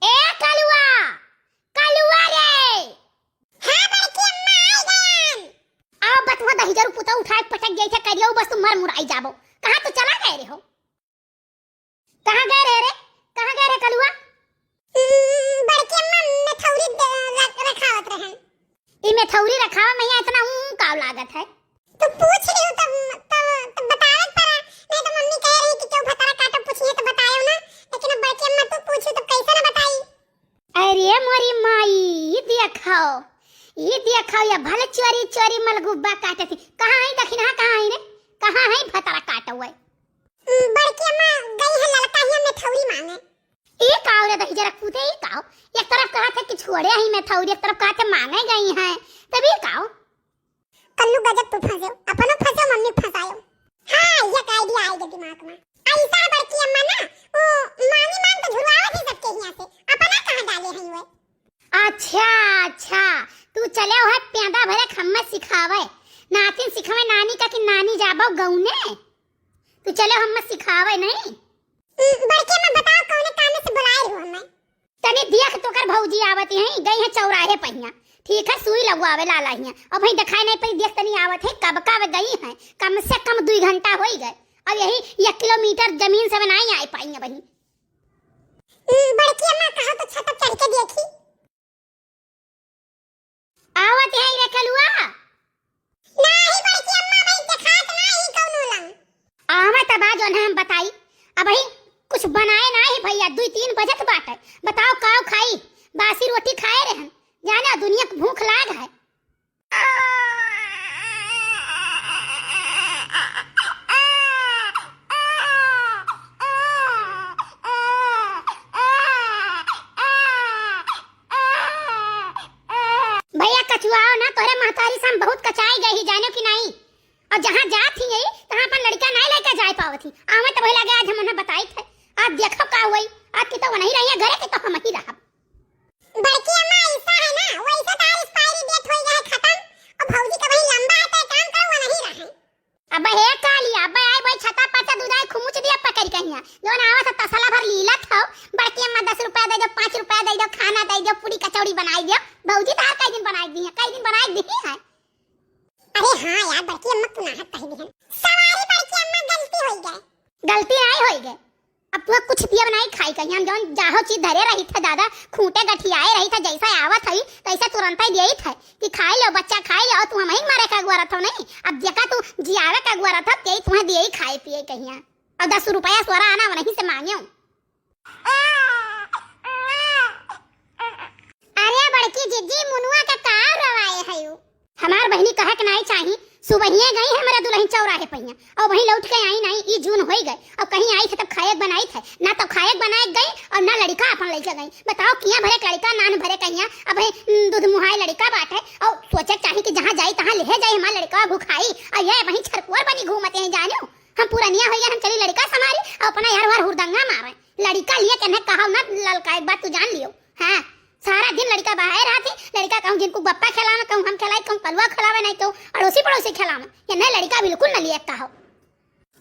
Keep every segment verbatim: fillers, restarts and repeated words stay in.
ए कलुआ, कलुआ रे। हाँ बड़की अम्मा, आई गयन। आओ बतवा दहिजरू पुतौ उठाए पटक गई थे करियो, बस तू मर मुराई जाबो। कहाँ तू चला गए रहे हो? कहाँ गए रहे रे? कहाँ गए रहे कलुआ? हम्म, बड़की अम्मा मेथौरी दे-, रख-, रखावत रहन। ई मेथौरी रखावा में यहाँ इतना ऊँ काव लागत है? तू पूछ लियो तब, तब, तब बतावे के पड़ा। नहीं तो मम्मी कह रही कि क्यों भतारा काटो पूछिए तो बतायो ना। लेकिन अब बड़की अम्मा तू पूछू तो कैसे ना बताई? अरे मोरी माई, ई देखो, ई देखो, ये भले चोरी चोरी मलगुब्बा काटे थी। कहाँ आई दखिनहा, कहाँ आई रे? कहाँ है भतारा काटो हुए? हम्म, बड़की अम्मा गई है ललका हिया मेथौरी मांगे। ई काव रे दहिजरा पूते, ई काव? एक तरफ कहा थे कि छोड़े ही मेथौरी, एक तरफ कहा थे मांगे गई हैं, तब ई काव? कल्लू गजब तू फंसे, अपनो फंसे, मम्मी फंसायो। हाँ, ये आइडिया आएगा दिमाग में। ऐसा है बड़की अम्मा ना, वो मांगी मांग तो झुरवावत ही सबके हिया से, अपना कहाँ डाले हैं वे? अच्छा, अच्छा, तू चले हो है प्यादा भरे खम्मा सिखावे, नातिन सिखावे नानी का कि नानी जाबो गौने। तू चले हो हम्मा सिखावे नहीं। हम्म, बड़की अम्मा बताओ कौने कामे से बुलाए रहो हमें? तनी देख तोकर भौजी आवत हैं, गई हैं चौराहे पहिया। ठीक है, सुई लगवावे लाला हिया। अब भाई दिखाई नहीं पड़ी, देख तनी आवत है, कब का वे गई हैं, कम से कम दुई घंटा होई गए। अब यही एक किलोमीटर जमीन से बनाई आई पाई अब भाई। हम्म, बड़की अम्मा कहा तो छत पर चढ़ के देखी। आवत है रे कलुआ। नाही बड़की अम्मा, भाई देखात नाही कौनो लंग। आवा तब आज उन्हें हम बताई। अबही कुछ बनाए नाही भैया, दुई तीन बजत बाटे। बताओ काव खाई? बासी रोटी खाए रहन। जाने दुनिया के भूख लाग है। भैया कचुआओ ना, तोहरे महतारी से हम बहुत कचाई गए ही, जानो कि नाही? और जहाँ जात ही यही, तहाँ अपन लड़का नाही लेके जाए पावत ही। आवे तो वही लगे आज हम उन्हें बताई थे। आज देखो का हुई, आज की तो वो नहीं रही है घरे, की तो हम ही रहब। बड़की अम्मा ऐसा है ना, वैसे तार expiry date होई गया है खत्म, और भौजी का वही लंबा है, तो एक काम करो, वो नहीं रहे। अब हे काली, अब आए भाई छता पर से दूध आए खुमुच दिया पकड़ के हिया। जौन आवत है तसला भर लीलत हो, बड़की अम्मा दस रुपया दे दो, पाँच रुपया दे दो, खाना दे दो, पूरी कचौड़ी बनाई दो। भौजी तार कई दिन बनाई दी है, कई दिन बनाई दी है। अरे हाँ यार, बड़की अम्मा तू नाहक कह दी है। सवारी बड़की अम्मा गलती होई गए। गलती नाही होई गए। अब तुहे कुछ दिया बनाई खाई कहीं, हम जौन जाहो चीज धरे रही थे दादा, खूंटे गठियाए रही थे, जैसे आवत हई तैसे तुरंत ही दिए थे कि खाई लो बच्चा, खाई लो, तू हम ही मारे का अगुआ रहत हो नहीं। अब जेका तू जियावे का अगुआ रहत हो, तेई तुहे दिए ही खाए पिए कहिया। और दस रुपया सोरा आना वहीं से मांगे। अरे बड़की जिज्जी, मुनुआ के का रवाए है यू? हमार बहिनी कहे के नाई चाही, सुबहिये गई है मेरा दुल्हन चौराहे पहिया, और वहीं लौट के आई नाई, ई जून होई गए, और कहीं आई थे तब खाए बनाई थे, ना तो खाए बनाए गई और ना लड़का अपन लेके गई। बताओ किया भरे के लड़का, नान भरे कहिया, अब है, उम, दूध मुहाई लड़का बाटे, और सोचे के चाही कि जहाँ जाई तहाँ ले जाई हमार लड़का भुखाई, और ये वहीं छरकुआर बनी घूमते हैं जानियो। हम पुरनिया होइया, हम चली लड़का संभारी, और अपना यार वार हुरदंगा मारे। लड़का लिए के ना कहा ना ललका, एक बात तू जान लियो। हाँ, सारा दिन लड़का बाहर रहती, लड़का कहूँ जिनको बप्पा खिलावे, कहूँ हम खिलाई, कहूँ कलुआ खिलावे, नहीं तो अड़ोसी पड़ोसी खिलावे। ये नहीं लड़का बिल्कुल न लिए कहो।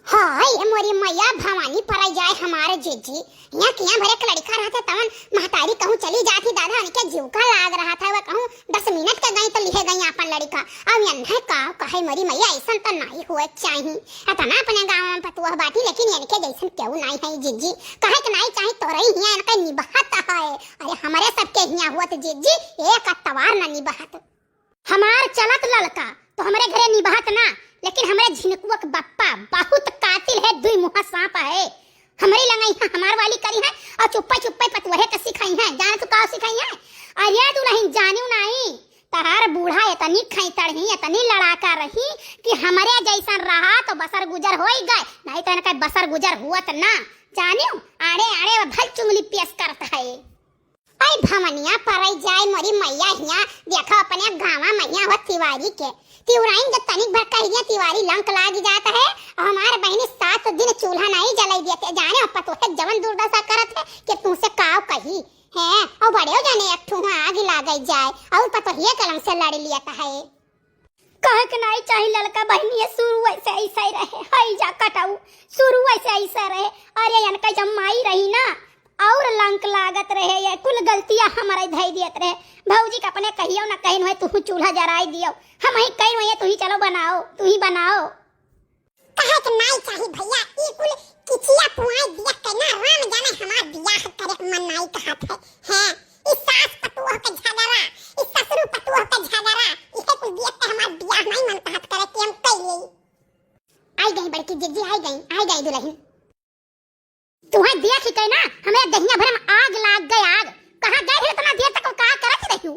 हाय, ये मोरी मैया भवानी पराई जाए हमारे जीजी। यहाँ किया भरे एक लड़का रहते तवन महतारी कहूँ चली जाती दादा, उनके जीव का लाग रहा था, वह कहूँ दस मिनट के गई तो लिहे गई अपन लड़का। अब यन्हे का कहे मोरी मैया, ऐसन तो नहीं हुए चाही। इतना अपने गाँव में पतुआ बाटी, लेकिन इनके जैसन केहू नहीं है जीजी। कहे के नहीं चाही, तोरई हिया इनके निबहत है। अरे हमरे सबके हिया हुआ तो जीजी एक अतवार न निबहत। हमार चलत ललका तो हमरे घरे निबहत ना, लेकिन हमरे झिनकुआ के बप्पा बहुत कातिल है, दुई मुहा सांप है। हमरे लंगई है, हमार वाली करी है और चुप्पे चुप्पे पतुहे के सिखाई है। जाने तू का सिखाई है? अरे दुल्हन जानियो नाई, तहार बूढ़ा इतनी खैतड़ ही, इतनी लड़ाका रही कि हमरे जैसन रहा तो बसर गुजर होई गए, नहीं तो इनका बसर गुजर हुअत ना। जानियो, आड़े आड़े भल चुंगली पेश करत है। आई भवनिया परई जाए मोरी मैया हिया, देखो अपने गाँवा मैया हो तिवारी के। तिवराइन जब तनिक भर कह दिया तिवारी लंक लाग जात है, और हमार बहिनी सात दिन चूल्हा नहीं जलाई देते। जाने हो पतोहे जवन दुर्दशा करत है कि तुमसे काव कही है, और बड़े हो जाने एक ठू आग लाग जाए, और पतोहिए कलम से लड़ लियत है। कहे के नाई चाही ललका बहिनी, ये शुरू ऐसे ऐसे रहे, हई जा कटाऊ, शुरू ऐसे ऐसे रहे। अरे इनका जब माई रही ना, और लागत रहे, ये कुल गलतियाँ हमरे धइ दियत रहे। भौजी का अपने कहियो ना कहिन होए, तुहू चूल्हा जराई दियो, हमहीं कहिन होए, तुही चलो बनाओ, तुही बनाओ। कहे के नाई चाही भइया, ई कुल किचिया पुआई दिया के ना, राम जाने हमार बियाह करे के मन नाई कहत है। हैं, ई सास पतोह के झगड़ा, ई ससुर पतोह के झगड़ा, इहे कुल दिया के हमार बियाह नाई मन कहत करे कि हम कइले। आई गई बड़की जिज्जी, आई गई, आई गई दुलहिन। तुहैं देख ही के ना, हमरे दहिया भरे में आग लाग गए, आग। कहाँ गए रहे इतना देर तक, का करत रही?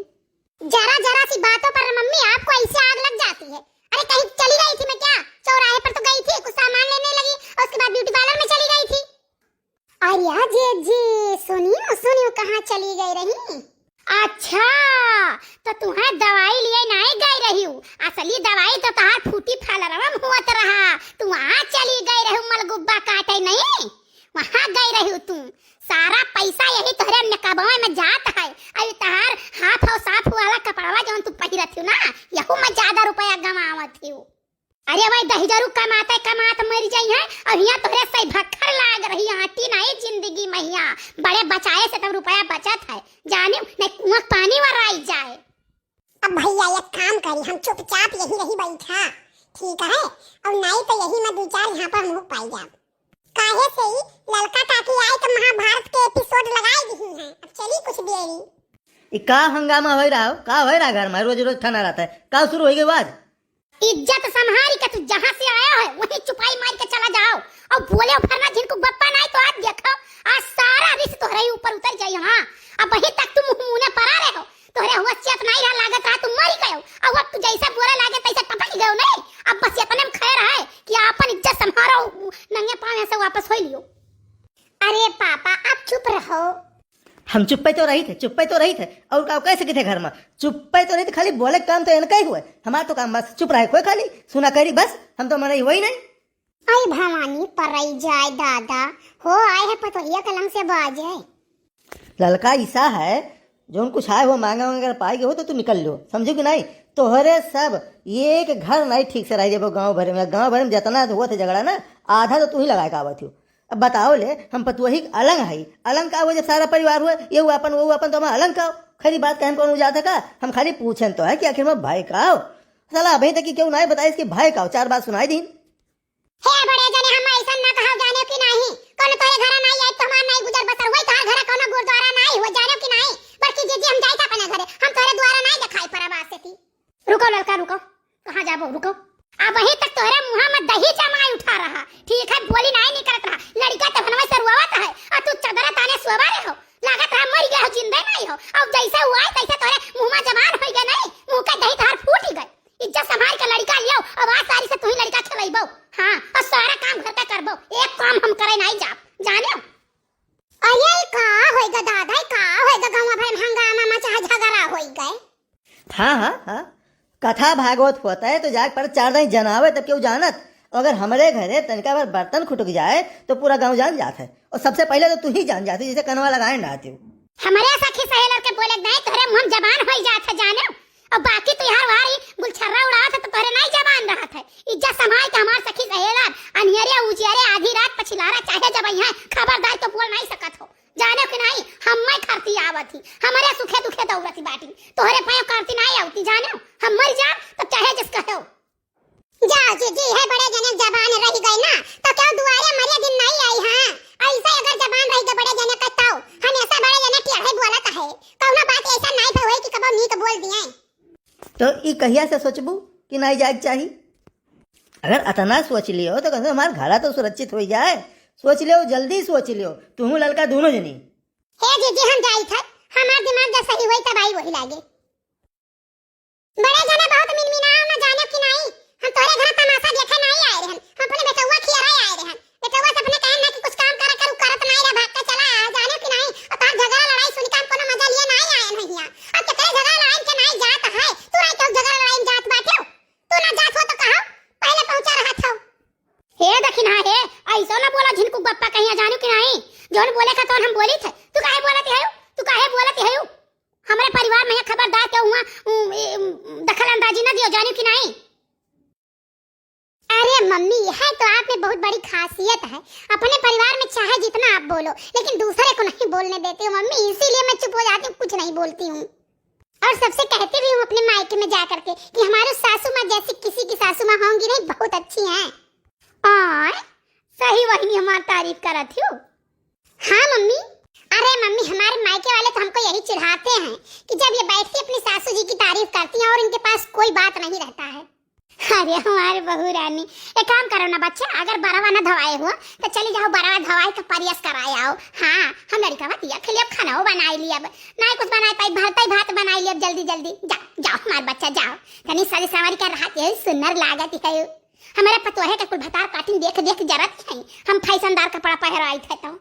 जरा जरा सी बातों पर मम्मी आपको ऐसे आग लग जाती है। अरे कहीं चली गई थी मैं क्या? चौराहे पर तो गई थी, कुछ सामान लेने लगी और उसके बाद ब्यूटी पार्लर में चली गई थी। अरे जिज्जी, सुनियो, सुनियो, कहाँ चली गई रही? अच्छा, तो तुहैं दवाई लिए नाहीं गई रहिउ, असली दवाई तो तहार फूटी फालरवा में होत रहा। तू वहाँ चली गई रहिउ मलगुब्बा काटे नहीं, वहाँ गई रहिउ तू। सारा पैसा यही तोहरे मेकअपवा में जात है। अभी तहार हाफ और साफ वाला कपड़वा जौन तू पहिरत हिउ ना, यहू में ज्यादा रुपया गंवावत हिउ। अरे वही दहिजरू कमाते कमात मर जाई है, और हियाँ तोहरे सही भक्खर लाग रही, आटी नाई जिंदगी में हियाँ। बड़े बचाए से तब रुपया बचत है, जाने नहीं कुआं पानी वराई जाए। अब भइया एक काम करी, हम चुपचाप यही रही बैठा, ठीक है? और नाई तो यही में दू चार यहाँ पर मुँह पाई जाब। काहे से ई ललका काकी आई तो महाभारत के एपिसोड लगाई दिही हैं। अब चली कुछ देरी। ई का हंगामा होई रहा हो? का होई रहा घर में? रोज रोज ठना रहत है। का शुरू होई गई आज? इज्जत संभारी के तू जहाँ से आया है, वहीं चुपाई मार के चला जाओ। और बोले फिर ना जिनको बप्पा नाई तो आज देखो, आज सारा रिस तोहरे ही ऊपर उतर जाई। हाँ, अब वहीं तक तुम मुँह मुने परा रहे हो, तोहरे होशियत नाई रहा, लागत रहा तू मरी गयो। अब, अब तू जैसे बोले लागे तैसे टपक गयो नहीं। अब बस इतने में खैर है कि आपन इज्जत संभारो, नंगे पाँव से वापस हो लियो। अरे पापा, आप चुप रहो। हम चुप्पे तो रही थे, चुप्पे तो रही थे, और का कह सके थे घर में? चुप्पे तो रही थे, खाली बोले काम तो इनका ही हुआ है। हमारा तो काम बस चुप रहे, कोई खाली सुना करी बस, हम तो मनई हुआ ही नहीं। आई भवानी, परई जाए दादा, हो आए है पतोहिया कलम से बाजे। ललका ईसा है, जौन कुछ आए हो मांगा मांगा अगर पाई गए हो तो तू निकल लो, समझो कि नहीं? तोहरे सब एक घर नहीं ठीक से रह जेबो गांव भर में। गांव भर में जितना हुआ थे झगड़ा ना, आधा तो तू ही लगाए का आवत हो। अब बताओ ले, हम पतोही के अलंग हई, अलंग का हो जब सारा परिवार हुआ, ये हुआ अपन, वो हुआ अपन, तो हम अलंग का हो? खरी बात कहे में कौन हो जाता का? हम खाली पूछन तो है कि आखिर में भाई का हो? साला अभी तक कि क्यों नहीं बताइस कि भाई का हो, चार बात सुनाई दीन। हे बड़े जने, हम ऐसा ना कहा, जाने कि नहीं, कौन तोरे घर नहीं आई तो हमार नहीं गुजर बसर हुई, तोहर घर कौनो गुरुद्वारा नहीं हुआ, जाने कि नहीं? बड़की जीजी, हम जाइत अपने घरे, हम तोरे द्वारा नहीं दिखाई परब आज से ती। रुको ललका, रुको, कहाँ जाबो, रुको। अब वहीं तक तोहरे मुँह में दही जमाई उठा रहा, ठीक है, बोली नहीं निकलत रहा, लड़का तो भनवा से रोवत है, और तू चदरा ताने सोवा रहे हो, लागत रहा मर गया हो, जिंदे नहीं हो। अब जैसे हुआ है तैसे तोहरे मुँह में जबान हो गए नहीं, मुँह के दही तोहर फूट ही गए। इज्जत संभाल के लड़का लियो, अब आज सारी से तू ही लड़का खिलाइबो। हाँ, और सारा काम घर का करबो, एक काम हम करे नहीं जाब, जाने हो? अरे, ई का होई गा दादा, ई का होई गा? गाँव भर में हंगामा मचा, झगड़ा होई गए। हाँ, हाँ, हाँ। कथा भागवत होता है तो जाके पर चार दाई जनावे तब क्यों जानत? अगर हमरे घरे तनिका भर बर्तन खुटक जाए तो पूरा गाँव जान जात है। और सबसे पहले तो तू ही जान जाती, जैसे कनवा लगाए ना आती। हमरे सखी सहेलर के बोले नहीं, तोहरे मुँह में जबान होई जात है, जाने। और बाकी तो यार वारी गुलछर्रा उड़ावत है तो तोहरे नहीं जबान रहत है। इज्जत संभाल के हमार सखी सहेलर, अनियरे उजियरे आधी रात पछिलारा चाहे जब यहाँ खबरदार तो बोल नहीं सकत हो। जाने कि नहीं, हम मैं करती आवत ही, हमरे सुखे दुखे दौड़ती बाटी, तोहरे पायो करती नहीं आवती, जाने। हम मर जाब तब चाहे जिस कहो। जाओ जीजी, है बड़े जने जबान रह गए ना, तो क्यों दुआरे मरे दिन नहीं आई? हाँ, ऐसे अगर जबान रह गए बड़े जने का, तो हमेशा बड़े जने टेढ़े बोलत है, कौनो बात ऐसा नहीं भवे कि कबो नीक बोल दिए। तो ई कहिया से सोचबू कि नहीं जाए के चाही? अगर अतना सोच लियो तो कम से कम हमार घरा तो सुरक्षित हो जाए। सोच लियो, जल्दी सोच लियो, तुहू ललका दोनों जनी। हे जीजी, हम जाई थे, हमार दिमाग जब सही होई तब आई वही लागे। बड़े जने बहुत मिनमिनाओ ना, जाने कि नहीं, हम तोहरे घर तमाशा देखे नहीं आए रहन, हम अपने बेटौआ खियरा आए रहन। बेटौआ से अपने कहन ना कि कुछ काम करा कर, उ करत नहीं रहा, भाग के चला आ, जाने कि नहीं। और तोहार झगड़ा लड़ाई सुन के हम कोनो मजा लिए नहीं आए हैं हियां। अब केकरे झगड़ा लड़ाई के नहीं जात है, तू नहीं तो झगड़ा लड़ाई में जात बाटे, तू ना जात हो तो कहो, पहले पहुंचा रहा था। हे दखिनहा हे, ऐसो ना बोला झिनकू बप्पा कहिया, जाने कि नहीं, जौन बोले का तौन हम बोली थे, तू काहे बोलत है, तू काहे बोलत है? हमरे परिवार में खबरदार केहू हुआ, उम, ए, उम, दखल अंदाजी न दियो, जानियो कि नहीं? अरे मम्मी, यह तो आप में बहुत बड़ी खासियत है। अपने परिवार में चाहे जितना आप बोलो, लेकिन दूसरे को नहीं बोलने देती हूँ मम्मी, इसीलिए मैं चुप हो जाती हूँ, कुछ नहीं बोलती हूँ। और सबसे कहती भी हूँ अपने मायके में जा करके कि हमारे सासू माँ जैसी किसी की सासू माँ होंगी नहीं, बहुत अच्छी हैं। और सही वही हमारी तारीफ करत हो। हाँ मम्मी। अरे मम्मी, हमारे मायके वाले तो हमको यही चिढ़ाते हैं कि जब ये बैठ के अपनी सासू जी की तारीफ करती हैं और इनके पास कोई बात नहीं रहता है। अरे हमारे बहू रानी, एक काम करो ना बच्चा, अगर बरवा ना धवाए हो तो चली जाओ, बरवा धवाए का प्रयास कराए आओ। हाँ, हम लड़का बतिया खेली, अब खाना बनाए ली, अब ना कुछ बनाए पाई, भरता ही भात बनाए ली अब जल्दी जल्दी। जा, जाओ हमारे बच्चा, जाओ। तनी सज सवारी कर रहा, यही सुंदर लागत है। हमारे पतोहे का कुल भतार काटिन देख देख जरत है, हम फैशनदार कपड़ा पहराई थे तो।